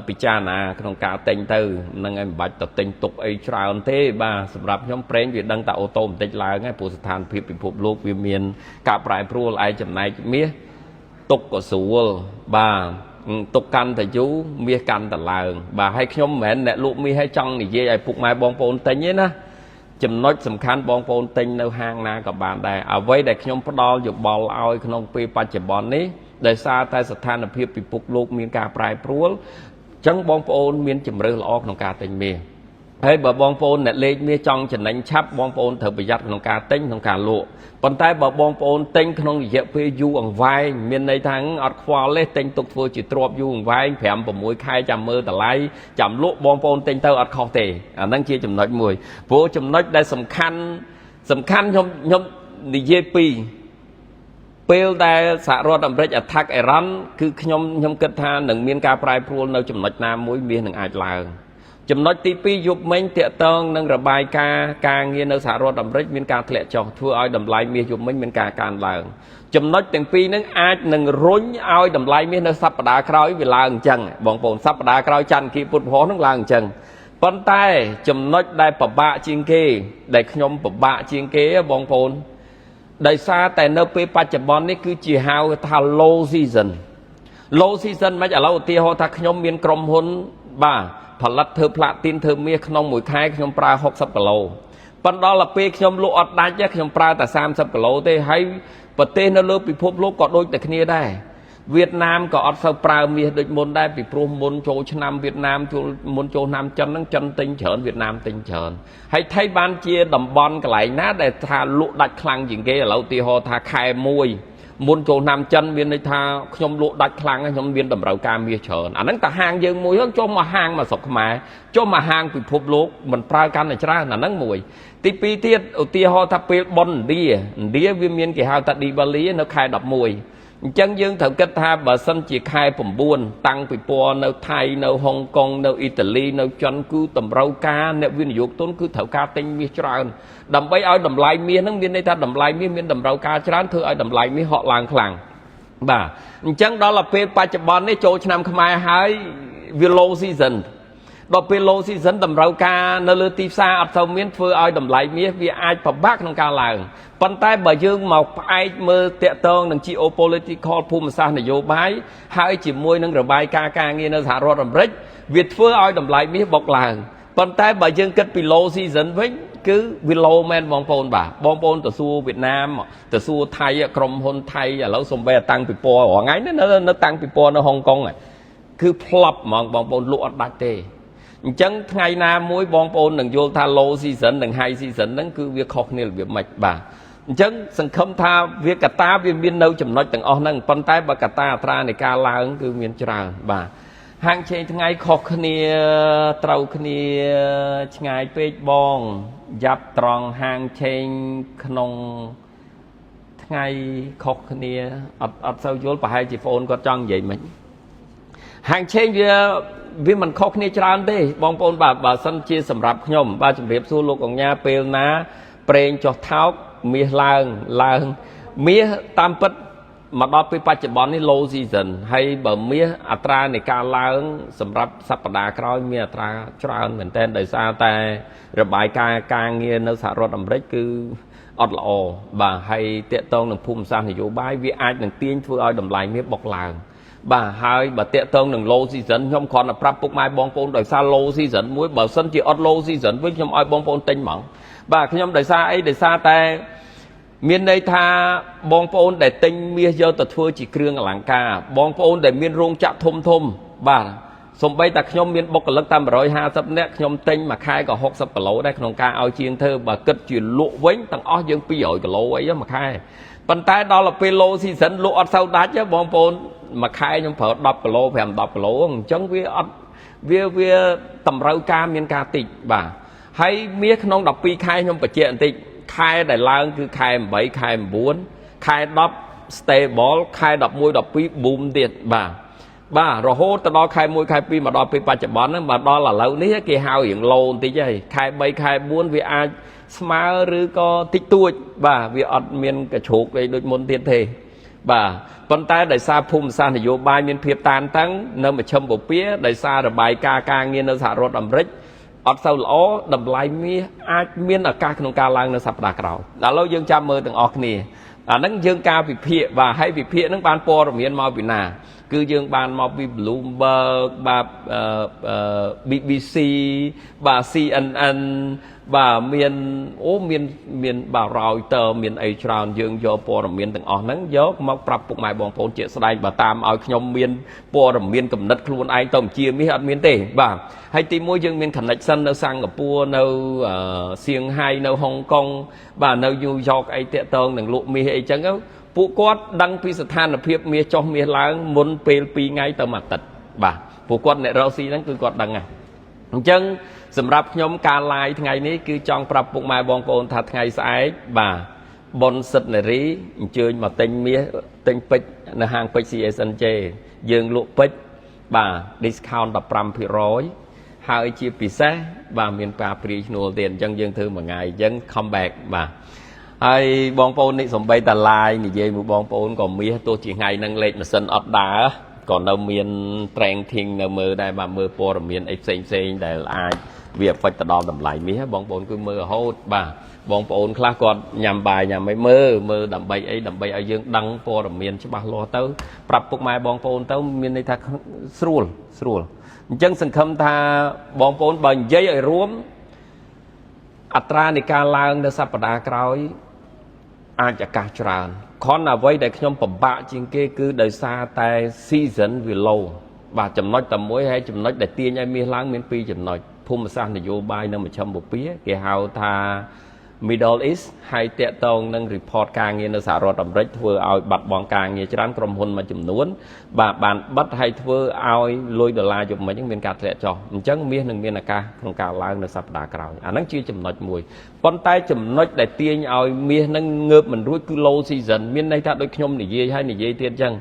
ពិចារណាក្នុងការទិញទៅនឹងឯងមិនបាច់ទៅទិញទុកអីច្រើនទេបាទសម្រាប់ខ្ញុំប្រេងវាដឹងតែអូតូបន្តិចឡើងហើយព្រោះស្ថានភាពពិភពលោកវាមានការប្រែប្រួលឯចំណែកមាសទុកក៏ស្រួលបាទទុកកាន់តែយូរមាសកាន់តែឡើងបាទហើយខ្ញុំមិនមែនអ្នកលក់មាសឲ្យចង់និយាយឲ្យពុកម៉ែបងប្អូនទិញទេណាចំណុចសំខាន់បងប្អូនទិញនៅហាងណាក៏បានដែរអ្វីដែលខ្ញុំផ្ដល់យោបល់ឲ្យក្នុងពេលបច្ចុប្បន្ននេះដោយសារតែស្ថានភាពពិភពលោកមានការប្រែប្រួលចឹងបងប្អូនមានជំរើសល្អក្នុងការទិញមាសហើយបើបងប្អូនអ្នកលេខមាសចង់ចំណេញឆាប់បងប្អូនត្រូវប្រយ័ត្នក្នុងការទិញក្នុងការលក់ប៉ុន្តែបើបងប្អូនទិញក្នុងរយៈពេលយូរអង្វែងមានន័យថាអត់ខ្វល់ទេទិញទុកធ្វើជាទ្រព្យយូរអង្វែង5 6ខែចាំមើលតម្លៃចាំលក់បងប្អូនទិញទៅអត់ខុសទេអាហ្នឹងជាចំណុចមួយព្រោះចំណុចដែលសំខាន់សំខាន់ខ្ញុំខ្ញុំនិយាយពីពេលដែលសហរដ្ឋអាមេរិក attack អ៊ីរ៉ង់គឺខ្ញុំខ្ញុំគិតថានឹងមានការប្រែប្រួលនៅចំណុចណាមួយមាសនឹងអាចឡើងចំណុចទី2យប់មិញតាក់ទងនឹងរបាយការណ៍ការងារនៅសហរដ្ឋអាមេរិកមានការធ្លាក់ចុះធ្វើឲ្យតម្លៃមាសយប់មិញមានការកើនឡើងចំណុចទាំងពីរហ្នឹងអាចនឹងរុញឲ្យតម្លៃមាសនៅសប្តាហ៍ក្រោយវាឡើងអញ្ចឹងបងប្អូនសប្តាហ៍ក្រោយច័ន្ទគីពុទ្ធពហហ្នឹងឡើងអញ្ចឹងប៉ុន្តែចំណុចដែលពិបាកជាងគេដែលខ្ញុំពិបាកជាងគេបងប្អូនដោយសារតែនៅពេលបច្ចុប្បន្ននេះគឺជាហៅថា low season low season មិនឥឡូវឧទាហរណ៍ថាខ្ញុំមានក្រុមហ៊ុនបាទផលិតធ្វើផ្លាទីនធ្វើមាសក្នុងមួយខែខ្ញុំប្រើ60គីឡូប៉ុន្តែដល់ពេលខ្ញុំលក់អត់ដាច់ខ្ញុំប្រើតែ30គីឡូទេហើយប្រទេសនៅលើពិភពលោកក៏ដូចតែគ្នាដែរវៀតណាមក៏អត់សូវប្រើមាសដូចមុនដែរពីព្រោះមុនចូលឆ្នាំវៀតណាមចូលមុនចូលឆ្នាំចិនហ្នឹងចិនទិញច្រើនវៀតណាមទិញច្រើនហើយថៃបានជាតំបន់កន្លែងណាដែលថាលក់ដាច់ខ្លាំងជាងគេឥឡូវឧទាហរណ៍ថាខែ1មុនចូលឆ្នាំចិនមានន័យថាខ្ញុំលក់ដាច់ខ្លាំងខ្ញុំមានតម្រូវការមាសច្រើនអាហ្នឹងតែហាងយើងមួយហ្នឹងចូលមកហាងមកស្រុកខ្មែរចូលមកហាងពិភពលោកមិនប្រើកាន់តែច្រើនអាហ្នឹងមួយទី2ទៀតឧទាហរណ៍ថាពេលបុណ្យឥណ្ឌាឥណ្ឌាវាមានគេហៅថាឌីវ៉ាលីនៅខែ11អញ្ចឹងយើងត្រូវគិតថាបើសិនជាខែ9តាំងពិព័រណ៍នៅថៃនៅហុងកុងនៅអ៊ីតាលីនៅចិនគឺតម្រូវការអ្នកវិនិយោគទុនគឺត្រូវការទិញមាសច្រើនដើម្បីឲ្យតម្លៃមាសហ្នឹងមានន័យថាតម្លៃមាសមានតម្រូវការច្រើនធ្វើឲ្យតម្លៃមាសហក់ឡើងខ្លាំងបាទអញ្ចឹងដល់ពេលបច្ចុប្បន្ននេះចូលឆ្នាំខ្មែរហើយវា low season ដល់ពេល low season តម្រូវការនៅលើទីផ្សារអត់សូវមានធ្វើឲ្យតម្លៃមាសវាអាចពិបាកក្នុងការឡើងប៉ុន្តែបើយើងមកផ្អែកមើលតាក់ទងនឹង geopolitical ភូមិសាស្ត្រនយោបាយហើយជាមួយនឹងរបាយការណ៍ការងារនៅសហរដ្ឋអាមេរិកវាធ្វើឲ្យតម្លៃមាសបុកឡើងប៉ុន្តែបើយើងគិតពី low season វិញគឺវា low មែនបងប្អូនបាទបងប្អូនទៅសួរវៀតណាមទៅសួរថៃក្រុមហ៊ុនថៃឥឡូវសំបីតាំងពិព័រណ៍រាល់ថ្ងៃនេះនៅតាំងពិព័រណ៍នៅហុងកុងគឺផ្លប់ហ្មងបងប្អូនលក់អត់ដាច់ទេអញ្ចឹងថ្ងៃណាមួយបងប្អូននឹងយល់ថា low season និង high season ហ្នឹងគឺវាខុសគ្នារបៀបម៉េចបាទអញ្ចឹងសង្ឃឹមថាវាកតាវាមាននៅចំណុចទាំងអស់ហ្នឹងប៉ុន្តែបើកតាអត្រានៃការឡើងគឺមានច្រើនបាទហាងឆេងថ្ងៃខុសគ្នាត្រូវគ្នាឆ្ងាយពេកបងយ៉ាប់ត្រង់ហាងឆេងក្នុងថ្ងៃខុសគ្នាអត់អត់សូវយល់ប្រហែលជាបងគាត់ចង់និយាយមិនហាងឆេងវាវាមិនខុសគ្នាច្រើនទេបងប្អូនបាទបើសិនជាសម្រាប់ខ្ញុំបាទជម្រាបសួរលោកអង្ញាពេលណាប្រេងចុះថោកមាសឡើងឡើងមាសតាមពិតមកដល់ពេលបច្ចុប្បន្ននេះ low season ហើយបើមាសអត្រានៃការឡើងសម្រាប់សប្តាហ៍ក្រោយមានអត្រាច្រើនមែនទែនដោយសារតែរបាយការណ៍ការងារនៅសហរដ្ឋអាមេរិកគឺអត់ល្អបាទហើយតាក់ទងនឹងភូមិសាស្ត្រនយោបាយវាអាចនឹងទាញធ្វើឲ្យតម្លៃមាសបុកឡើងបាទហើយបើតាក់ទងនឹង low season ខ្ញុំគ្រាន់តែប្រាប់ពុកម៉ែបងប្អូនដោយសារ low season មួយបើសិនជាអត់ low season វិញខ្ញុំឲ្យបងប្អូនទិញហ្មងបាទខ្ញុំដោយសារអីដោយសារតែមានន័យថាបងប្អូនដែលទិញមាសយកទៅធ្វើជាគ្រឿងអលង្ការបងប្អូនដែលមានរោងចក្រធំធំបាទសំបីតែខ្ញុំមានបុគ្គលិកតាម150នាក់ខ្ញុំទិញមួយខែក៏60គីឡូដែរក្នុងការឲ្យជាងធ្វើបើគិតជាលក់វិញទាំងអស់យើង200គីឡូអីមួយខែប៉ុន្តែដល់ពេល low season លក់អត់សូវដាច់ទេបងប្អូនមួយខែខ្ញុំប្រើ10គីឡូ5 10គីឡូអញ្ចឹងវាអត់វាវាតម្រូវការមានការតិចបាទ ហើយមាសក្នុង12ខែខ្ញុំបញ្ជាក់បន្តិចខែដែលឡើងគឺខែ8ខែ9ខែ10 stable ខែ11 12 boom ទៀតបាទបាទរហូតទៅដល់ខែ1ខែ2មកដល់ពេលបច្ចុប្បន្នហ្នឹងមកដល់ឥឡូវនេះគេហៅរៀង low បន្តិចហើយខែ3ខែ4វាអាចស្មើឬក៏តិចតួចបាទវាអត់មានកជ្រោកអីដូចមុនទៀតទេបាទប៉ុន្តែដោយសារភូមិសាស្ត្រនយោបាយមានភាពតានតឹងនៅមជ្ឈិមបូព៌ាដោយសាររបាយការណ៍ការងារនៅសហរដ្ឋអាមេរិកអត់សូវល្អតម្លៃមាសអាចមានឱកាសក្នុងការឡើងនៅសប្តាហ៍ក្រោយឥឡូវយើងចាំមើលទាំងអស់គ្នាអាហ្នឹងយើងការវិភាគបាទហើយវិភាគហ្នឹងបានព័ត៌មានមកពីណាគឺយើងបានមកពី Bloomberg បាទ BBC បាទ CNN បាទមានអូមានមានបាទ Reuters មានអីច្រើនយើងយកព័ត៌មានទាំងអស់ហ្នឹងយកមកប្រាប់ពុកម៉ែបងប្អូនជាក់ស្ដែងបើតាមឲ្យខ្ញុំមានព័ត៌មានកំណត់ខ្លួនឯងទៅជាមាសអត់មានទេបាទហើយទីមួយយើងមាន connection នៅសិង្ហបុរីនៅសៀងហៃនៅហុងកុងបាទនៅញូវយ៉កអីតាក់ទងនឹងលក់មាសអីចឹងពួកគាត់ដឹងពីស្ថានភាពមាសចុះមាសឡើងមុនពេល2ថ្ងៃទៅមួយអាទិត្យបាទពួកគាត់អ្នករកស៊ីហ្នឹងគឺគាត់ដឹងហើយអញ្ចឹងសម្រាប់ខ្ញុំការ live ថ្ងៃនេះគឺចង់ប្រាប់ពុកម៉ែបងប្អូនថាថ្ងៃស្អែកបាទបុណ្យសិទ្ធនារីអញ្ជើញមកទិញមាសទិញពេជ្រនៅហាងពេជ្រ CSNJ យើងលក់ពេជ្របាទ discount 15%ហើយជាពិសេសបាទមានការព្រាយឈ្នួលទៀតអញ្ចឹងយើងធ្វើមួយថ្ងៃអញ្ចឹង come back បាទហើយបងប្អូននេះសំបីតា live និយាយមួយបងប្អូនក៏មាសទោះជាថ្ងៃហ្នឹងលេខម៉ាស៊ីនអត់ដើរក៏នៅមាន trending នៅមើលដែរបាទមើលព័ត៌មានអីផ្សេងផ្សេងដែលអាចវា affect ទៅដល់តម្លៃមាសបងប្អូនគឺមើលរហូតបាទបងប្អូនខ្លះគាត់ញ៉ាំបាយញ៉ាំអីមើលមើលដើម្បីអីដើម្បីឲ្យយើងដឹងព័ត៌មានច្បាស់លាស់ទៅប្រាប់ពុកម៉ែបងប្អូនទៅមានន័យថាស្រួលស្រួលអញ្ចឹងសង្ឃឹមថាបងប្អូនបើនិយាយឲ្យរួមអត្រានៃការឡើងនៅសប្តាហ៍ក្រោយអាចឱកាសច្រើនខនអ្វីដែលខ្ញុំពិបាកជាងគេគឺដោយសារតែ season វា low បាទចំណុចតែមួយហើយចំណុចដែលទាញឲ្យមាសឡើងមានពីរចំណុចភូមិសាស្ត្រនយោបាយនៅមជ្ឈិមបូព៌ាគេហៅថា Middle East ហើយតាក់ទងនឹង report ការងារនៅសហរដ្ឋអាមេរិកធ្វើឲ្យបាត់បង់ការងារច្រើនក្រុមហ៊ុនមួយចំនួនបាទបានបិទហើយធ្វើឲ្យលុយដុល្លារយប់មិញមានការធ្លាក់ចុះអញ្ចឹងមាសនឹងមានឱកាសក្នុងការឡើងនៅសប្តាហ៍ក្រោយអាហ្នឹងជាចំណុចមួយប៉ុន្តែចំណុចដែលទាញឲ្យមាសនឹងងើបមិនរួចគឺ low season មានន័យថាដូចខ្ញុំនិយាយហើយនិយាយទៀតអញ្ចឹង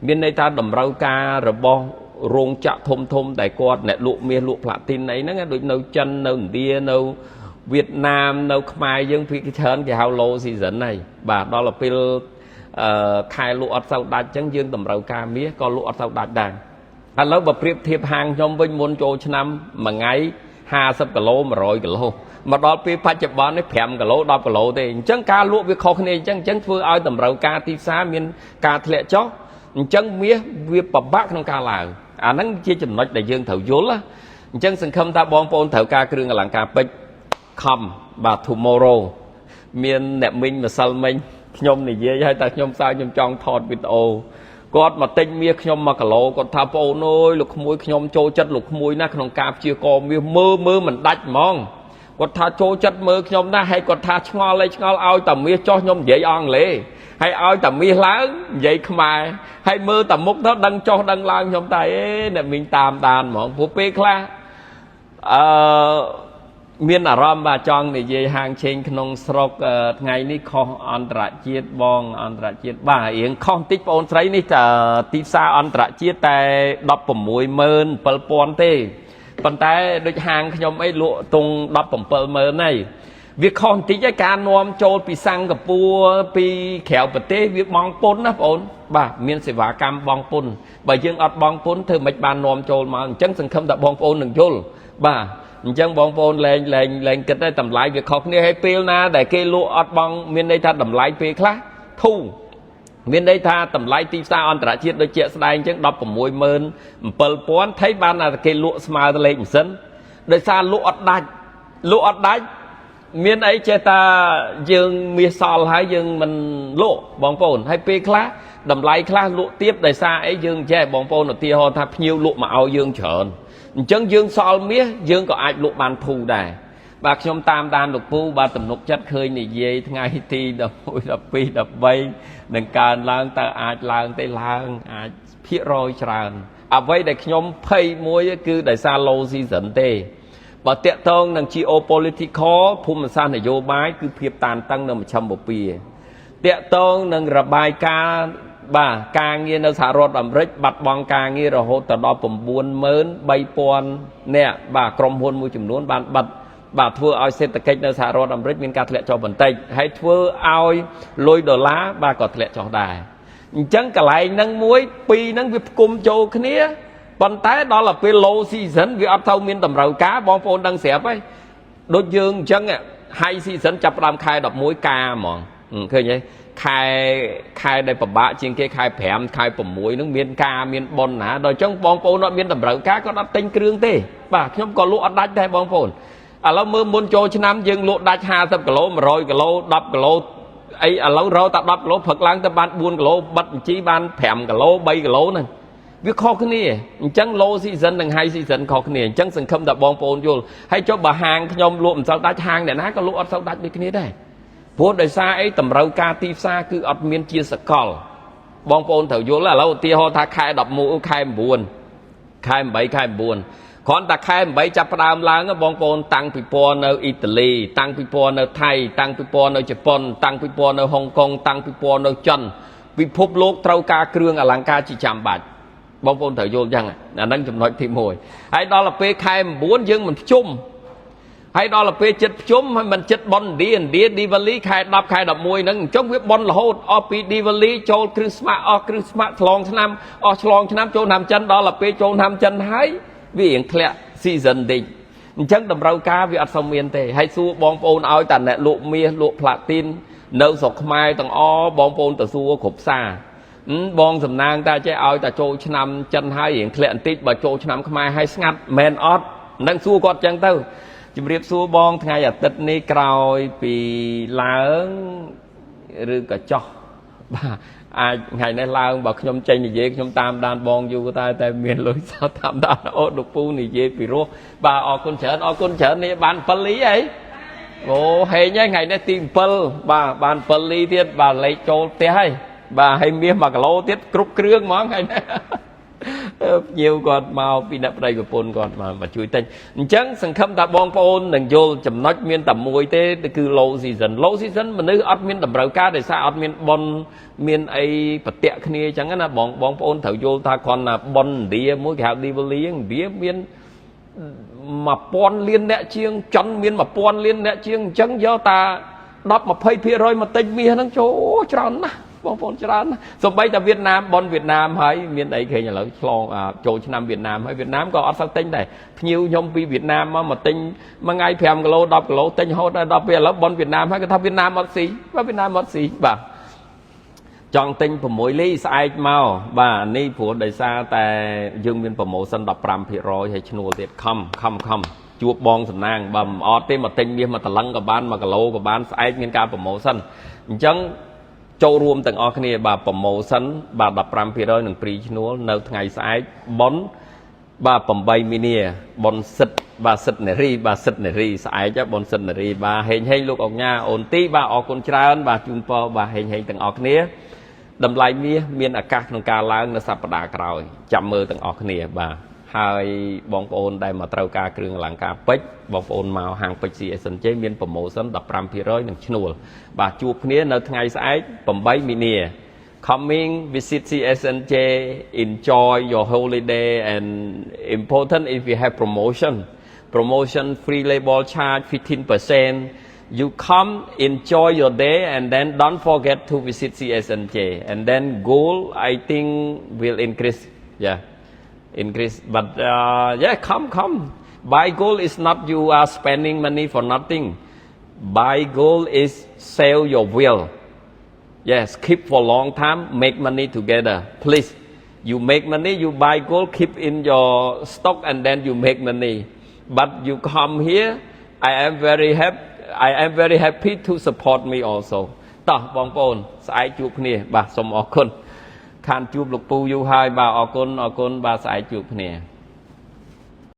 មានន័យថាតម្រូវការរបស់រោងចក្រធំធំដែលគាត់អ្នកលក់មាសលក់ផ្លាទីនអីហ្នឹងដូចនៅចិននៅឥណ្ឌានៅវៀតណាមនៅខ្មែរយើងភាគច្រើនគេហៅ low season ហើយបាទដល់ទៅពេលអឺខែលក់អត់សូវដាច់អញ្ចឹងយើងតម្រូវការមាសក៏លក់អត់សូវដាច់ដែរឥឡូវបើប្រៀបធៀបហាងខ្ញុំវិញមុនចូលឆ្នាំមួយថ្ងៃ50គីឡូ100គីឡូមកដល់ពេលបច្ចុប្បន្ននេះ5គីឡូ10គីឡូទេអញ្ចឹងការលក់វាខុសគ្នាអញ្ចឹងអញ្ចឹងធ្វើឲ្យតម្រូវការទីផ្សារមានការធ្លាក់ចុះអញ្ចឹងមាសវាពិបាកក្នុងការឡើងអាហ្នឹងជាចំណុចដែលយើងត្រូវយល់ណាអញ្ចឹងសង្ឃឹមថាបងប្អូនត្រូវការគ្រឿងអលង្ការពេជ្រខំបាទ tomorrow មានអ្នកមីងម្សិលមិញខ្ញុំនិយាយឲ្យតែខ្ញុំសើខ្ញុំចង់ថតវីដេអូគាត់មកទិញមាសខ្ញុំ1គីឡូគាត់ថាបងអូនអើយលោកក្មួយខ្ញុំចូលចិត្តលោកក្មួយណាស់ក្នុងការព្យាករមាសមើលមើលមិនដាច់ហ្មងគាត់ថាចូលចិត្តមើលខ្ញុំណាស់ហើយគាត់ថាឆ្ងល់អីឆ្ងល់ឲ្យតែមាសចុះខ្ញុំនិយាយអង់គ្លេសហើយឲ្យតែមាសឡើងនិយាយខ្មែរហើយមើលតែមុខទៅដឹងចុះដឹងឡើងខ្ញុំតែអេអ្នកមីងតាមដានហ្មងព្រោះពេលខ្លះអឺមានអារម្មណ៍បាទចង់និយាយហាងឆេងក្នុងស្រុកថ្ងៃនេះខុសអន្តរជាតិបងអន្តរជាតិបាទរៀងខុសបន្តិចបងស្រីនេះទីផ្សារអន្តរជាតិតែ167,000ទេប៉ុន្តែដូចហាងខ្ញុំអីលក់ទង170,000ហើយវាខុសបន្តិចឯការនាំចូលពីសិង្ហបុរីពីក្រៅប្រទេសវាបង់ពន្ធណាបងអូនបាទមានសេវាកម្មបង់ពន្ធបើយើងអត់បង់ពន្ធធ្វើមិនបាននាំចូលមកអញ្ចឹងសង្ឃឹមថាបងប្អូននឹងយល់បាទអញ្ចឹងបងប្អូនលែងលែងលែងគិតដែរតម្លៃវាខុសគ្នាហើយពេលណាដែលគេលក់អត់បង់មានន័យថាតម្លៃពេលខ្លះធូរមានន័យថាតម្លៃទីផ្សារអន្តរជាតិដូចជាក់ស្ដែងអញ្ចឹង167,000ថៃបានតែគេលក់ស្មើទៅលេខម៉ាស៊ីនដោយសារលក់អត់ដាច់លក់អត់ដាច់មានអីចេះតាយើងមាសសល់ហើយយើងមិនលក់បងប្អូនហើយពេលខ្លះតម្លៃខ្លះលក់ទៀបដោយសារអីយើងចេះបងប្អូនឧទាហរណ៍ថាភ្ញៀវលក់មកឲ្យយើងច្រើនអញ្ចឹងយើងសល់មាសយើងក៏អាចលក់បានធូរដែរបាទខ្ញុំតាមដានលោកពូបាទទំនុកចិត្តឃើញនិយាយថ្ងៃទី11 12 13នឹងកើនឡើងតើអាចឡើងទេឡើងអាចភាគរយច្រើនអ្វីដែលខ្ញុំភ័យមួយគឺដោយសារ low season ទេ បើតាក់ទងនឹង geopolitical ភូមិសាស្ត្រនយោបាយគឺភាពតានតឹងនៅមជ្ឈិមបូព៌ាតាក់ទងនឹងរបាយការណ៍បាទការងារនៅសហរដ្ឋអាមេរិកបាត់បង់ការងាររហូតដល់93,000នាក់បាទក្រុមហ៊ុនមួយចំនួនបានបិទបាទធ្វើឲ្យសេដ្ឋកិច្ចនៅសហរដ្ឋអាមេរិកមានការធ្លាក់ចុះបន្តិចហើយធ្វើឲ្យលុយដុល្លារបាទក៏ធ្លាក់ចុះដែរអញ្ចឹងកន្លែងហ្នឹងមួយពីរហ្នឹងវាផ្គុំចូលគ្នាប៉ុន្តែដល់ទៅពេល low season វាអត់ទៅមានតម្រូវការបងប្អូនដឹងស្រាប់ហើយដូចយើងអញ្ចឹង high season ចាប់ផ្ដើមខែ11ការហ្មងឃើញទេខែខែដែលពិបាកជាងគេខែ5ខែ6ហ្នឹងមានការមានប៉ុនណាដល់អញ្ចឹងបងប្អូនអត់មានតម្រូវការគាត់អត់ទិញគ្រឿងទេបាទខ្ញុំក៏លក់អត់ដាច់ដែរបងប្អូនឥឡូវមើលមុនចូលឆ្នាំយើងលក់ដាច់50គីឡូ100គីឡូ10គីឡូអីឥឡូវរកតែ10គីឡូព្រឹកឡើងទៅបាន4គីឡូបិទបញ្ជីបាន5គីឡូ3គីឡូហ្នឹងវាខុសគ្នាអញ្ចឹង low season និង high season ខុសគ្នាអញ្ចឹងសង្ឃឹមថាបងប្អូនយល់ហើយចុះបើហាងខ្ញុំលក់មិនសូវដាច់ហាងអ្នកណាក៏លក់អត់សូវដាច់ដូចគ្នាដែរព្រោះដោយសារអីតម្រូវការទីផ្សារគឺអត់មានជាសកលបងប្អូនត្រូវយល់ឥឡូវឧទាហរណ៍ថាខែ11ខែ9ខែ8ខែ9គ្រាន់តែខែ8ចាប់ផ្ដើមឡើងបងប្អូនតាំងពិព័រណ៍នៅអ៊ីតាលីតាំងពិព័រណ៍នៅថៃតាំងពិព័រណ៍នៅជប៉ុនតាំងពិព័រណ៍នៅហុងកុងតាំងពិព័រណ៍នៅចិនពិភពលោកត្រូវការគ្រឿងអលង្ការជាចាំបាច់បងប្អូនត្រូវយល់ចឹងអាហ្នឹងចំណុចទី1ហើយដល់ទៅពេលខែ9យើងមិនភ្ជុំហើយដល់ទៅពេលចិត្តភ្ជុំហើយមិនចិត្តប៉ុនឥណ្ឌាឥណ្ឌាឌីវ៉ាលីខែ10ខែ11ហ្នឹងអញ្ចឹងវាប៉ុនរហូតអស់ពីឌីវ៉ាលីចូលគ្រីស្មាស់អស់គ្រីស្មាស់ឆ្លងឆ្នាំអស់ឆ្លងឆ្នាំចូលឆ្នាំចិនដល់ទៅពេលចូលឆ្នាំចិនហើយវារៀងធ្លាក់ season តិចអញ្ចឹងតម្រូវការវាអត់សូវមានទេហើយសួរបងប្អូនឲ្យតាអ្នកលក់មាសលក់ផ្លាទីននៅស្រុកខ្មែរទាំងអបងប្អូនទៅសួរគ្រប់ផ្សារបងសំណាងតែចេះឲ្យតែចូលឆ្នាំចិនហើយរៀងធ្លាក់បន្តិចបើចូលឆ្នាំខ្មែរហើយស្ងាត់មែនអត់នឹងសួរគាត់ចឹងទៅជំរាបសួរបងថ្ងៃអាទិត្យនេះក្រោយពីឡើងឬក៏ចោះបាទអាចថ្ងៃនេះឡើងបើខ្ញុំចេញនិយាយខ្ញុំតាមដានបងយូរតែតែមានលុយសោះតាមដានអូលោកពូនិយាយពីរោះបាទអរគុណច្រើនអរគុណច្រើននេះបាន7លីអីអូហេងហើយថ្ងៃនេះទី7បាទបាន7លីទៀតបាទលេខចូលផ្ទះហើយបាទហើយមាស1គីឡូទៀតគ្រប់គ្រឿងហ្មងថ្ងៃនេះភ្ញៀវគាត់មកពីអ្នកប្តីប្រពន្ធគាត់មកមកជួយទិញអញ្ចឹងសង្ឃឹមថាបងប្អូននឹងយល់ចំណុចមានតែមួយទេគឺ low season low season មនុស្សអត់មានតម្រូវការដោយសារអត់មានប៉ុនមានអីប្រតាក់គ្នាអញ្ចឹងណាបងបងប្អូនត្រូវយល់ថាគ្រាន់តែប៉ុនឥណ្ឌាមួយគេហៅ Diwali ឥណ្ឌាមាន1000លានអ្នកជាងចិនមាន1000លានអ្នកជាងអញ្ចឹងយកតា10 20%មកទិញមាសហ្នឹងចូលច្រើនណាស់បងប្អូនច្រើនណាស់សំបីតែវៀតណាមប៉ុនវៀតណាមហើយមានអីឃើញឥឡូវឆ្លងចូលឆ្នាំវៀតណាមហើយវៀតណាមក៏អត់សូវទិញដែរភ្ញៀវខ្ញុំពីវៀតណាមមកមកទិញមួយថ្ងៃ5គីឡូ10គីឡូទិញរហូតដល់ពេលឥឡូវប៉ុនវៀតណាមហើយគាត់ថាវៀតណាមអត់ស៊ីបាទវៀតណាមអត់ស៊ីបាទចង់ទិញ6លីស្អែកមកបាទនេះព្រោះដោយសារតែយើងមាន promotion 15%ហើយឈ្នួលទៀតខំខំខំជួបបងសំណាងបើមិនអត់ទេមកទិញមាសមួយតឡឹងក៏បាន1គីឡូក៏បានស្អែកមានការ promotion អញ្ចឹងចូលរួមទាំងអស់គ្នាបាទ promotion បាទ15%និង free ឈ្នួលនៅថ្ងៃស្អែកប៉ុនបាទ8មីនាប៉ុនសិទ្ធបាទសិទ្ធនារីបាទសិទ្ធនារីស្អែកប៉ុនសិទ្ធនារីបាទហេងហេងលោកអង្ញាអូនទីបាទអរគុណច្រើនបាទជូនពរបាទហេងហេងទាំងអស់គ្នាតម្លៃមាសមានឱកាសក្នុងការឡើងនៅសប្តាហ៍ក្រោយចាំមើលទាំងអស់គ្នាបាទហើយបងប្អូនដែលមកត្រូវការគ្រឿងអលង្ការពេជ្របងប្អូនមកហាងពេជ្រ CSNJ មាន promotion 15%និងឈ្នួលបាទជួបគ្នានៅថ្ងៃស្អែក8មីនា coming visit CSNJ, enjoy your holiday, and important if we have promotion, free label charge 15%. You come, enjoy your day, and then don't forget to visit CSNJ, and then gold, I think, will increase, yeah, increase. But yeah, come, come buy gold. Is not you are spending money for nothing. Buy gold is sell your will. Yes, keep for long time, make money together. Please, you make money, you buy gold, keep in your stock, and then you make money. But you come here, I am very happy. I am very happy to support me also. តោះបងប្អូនស្អែកជួបគ្នាបាទសូមអរគុណខានជួបលោកពូយូរហើយបាទអរគុណអរគុណបាទស្អែកជួបគ្នា។